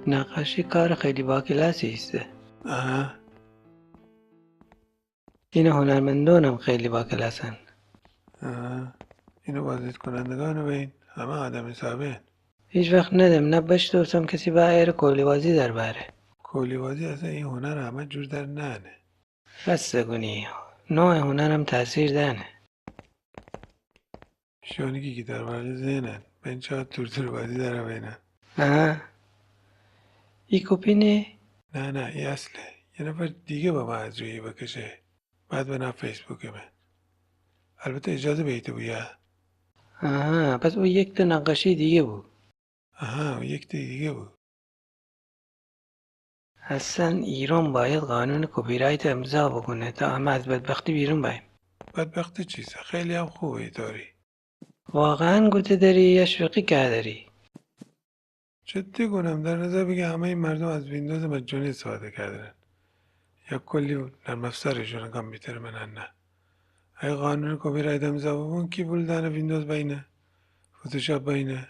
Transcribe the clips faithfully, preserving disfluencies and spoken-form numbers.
نقاشی کار خیلی باکلاسی ایسه. آها. اینه هنرمندونم خیلی باکلاسن. آها. اینه بازدیدکنندگانه بین، همه آدم حسابین. هیچ وخت ندم، نه بشتوسم کسی با ایره کولی‌بازی در باره. کولی‌بازی اصلاً این هنر همه جور در نانه. بس گونی، نوع هنرم تأثیر دانه. شونی کی گیتار بازی زئنن، بین چا تورتور بازی در بینن. آها. ای کپی نه؟ نه، نه، ای اصله. یه نفر دیگه بامه از رویی بکشه. بعد بنه فیسبوک من. البته اجازه بیته بو یا. آها، پس او یک تا نقاشی دیگه بو. آها، او یک تا دیگه بو. اصلاً ایران باید قانون کپی‌رایت امضا بکونه تا همه از بدبختی بیرون باییم. بدبختی چیسه؟ خیلی هم خوبه ایطوری. واقعاً گوته داری یا شوخی کادری؟ جدی گونم، در نظر بگی همهٔ مردم از ویندوز مجانی استفاده کادرن. یا کلی نرم افزار ایشون کامپیوتر من انه. اگه قانون کپی‌رایت امضا ببون، کی پول دانه ویندوز بینه، فتوشاپ بینه؟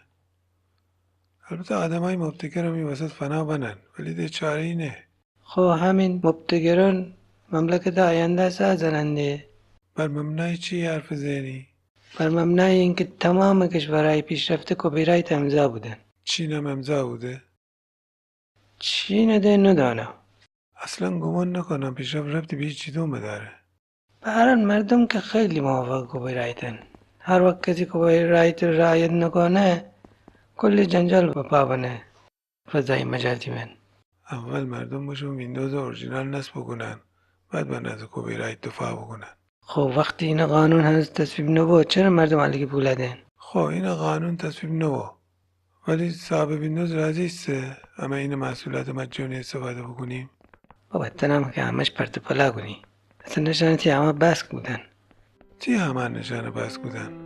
البته آدمای مبتکرم ای وسط فنا بنن، ولی ده چاره‌ای نه. خو همین مبتکران مملکت آینده سازننده. بر مبنای چی حرف زنی؟ بر مبنای اینکه تمام کشورهای پیشرفته کپی‌رایت امضا بودن. چینم امضا بوده؟ چین ده ندانم. اصلاً گمان نکنم پیشرفت ربطی به هیچی دوم داره. به هر حال مردم که خیلی موافق کپی‌رایتن. هر وقت کسی کپی‌رایت رعایت نکنه، کلی جنجال به پا بنه فضای مجازی من. اول مردم بشون ویندوز اورجینال نصب بکنن، بعد بنه از کپی‌رایت دفاع بکنن. خو وقتی این قانون هنوز تصویب نبو، چرا مردم الکی پولا دن؟ خو این قانون تصویب نبو، ولی صاحب ویندوز راضی ایسه همه این محصولات مجانی استفاده بکنیم. بابا، تنم که همش پرت و پلا گونی. اصلاً نشانه تی همه بسک بودن. تی همه نشانه بسک بودن.